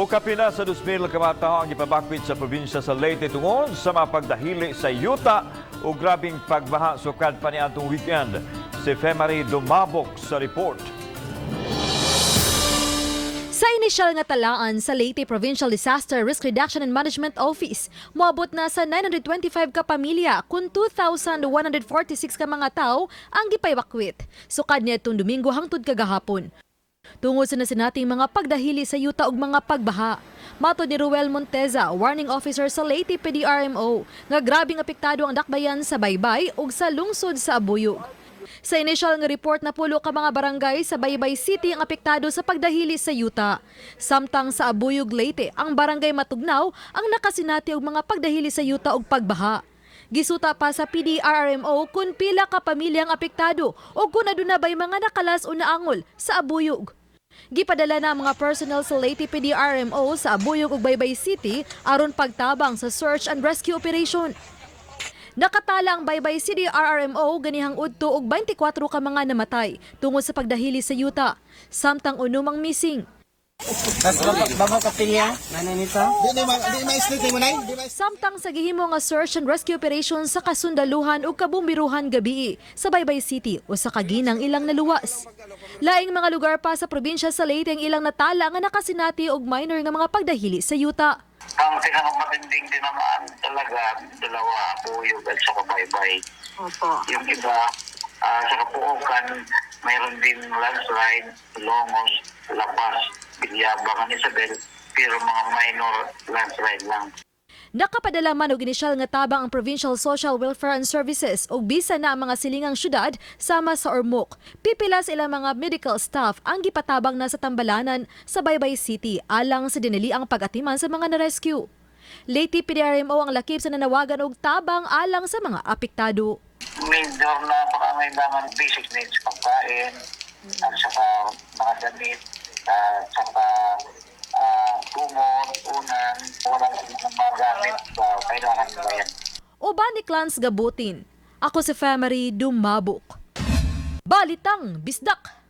Mukapil na sa 2,000 ka mga tawo ang gipabakwit sa probinsya sa Leyte tungod sa mga pagdahili sa yuta o grabing pagbaha sukad pa niadtong weekend. Si Femary Dumabok sa report. Sa inisyal nga talaan sa Leyte Provincial Disaster Risk Reduction and Management Office, moabot na sa 925 ka pamilya kun 2,146 ka mga tawo ang gipaevacuate. Sukad niadtong Domingo hangtod kagahapon tungod sa nasinating mga pagdahili sa yuta ug mga pagbaha. Matod ni Ruel Monteza, warning officer sa Leyte PDRMO, nga grabing apektado ang dakbayan sa Baybay ug sa lungsod sa Abuyog. Sa initial nga report, napulo ka mga barangay sa Baybay City ang apektado sa pagdahili sa yuta. Samtang sa Abuyog, Leyte, ang barangay Matugnaw ang nakasinati og mga pagdahili sa yuta ug pagbaha. Gisuta pa sa PDRRMO kung pila ka pamilyang apektado o kung aduna ba'y mga nakalas o naangol sa Abuyog. Gipadala na ang mga personnel sa Leyte PDRMO sa Abuyog ug Baybay City aron pagtabang sa search and rescue operation. Nakatala ang Baybay City RRMO ganihang udto og 24 ka mga namatay tungod sa pagdahili sa yuta, samtang unom ang missing. Tapos baba ka pinya, nanay nito. Di ma split mo, nay. Di ma Samtang sa gihimo nga search and rescue operation sa kasundaluhan ug kabumbiruhan gabii sa Baybay City, usa ka ginang ilang naluwas. Laing mga lugar pa sa probinsya sa Leyte ang ilang natala nga nakasinati og minor nga mga pagdahili sa yuta. Ang pinakamatinding tinamaan talaga, dalawa, Abuyog at saka Baybay. Yung iba, sa Kapuokan, mayroon din landslide, Longos, Lapas, Bilyabang, and Isabel, pero mga minor landslide lang. Nakapadala man og inisyal nga tabang ang Provincial Social Welfare and Services ug bisan na ang mga silingang syudad sama sa Ormoc. Pipila sa ilang mga medical staff ang gipatabang na sa tambalanan sa Baybay City alang sa dinaliang pag-atiman sa mga na-rescue. Leyte PDRMO ang lakip sa nanawagan og tabang alang sa mga apektado. Major na pangangailangan, basic needs, pagkain, at saka mga damit, at saka kumot, unan, walang mga gamit, kailangan nila yan. Uban ni Clans Gabutin. Ako si Femary Dumabok. Balitang Bisdak!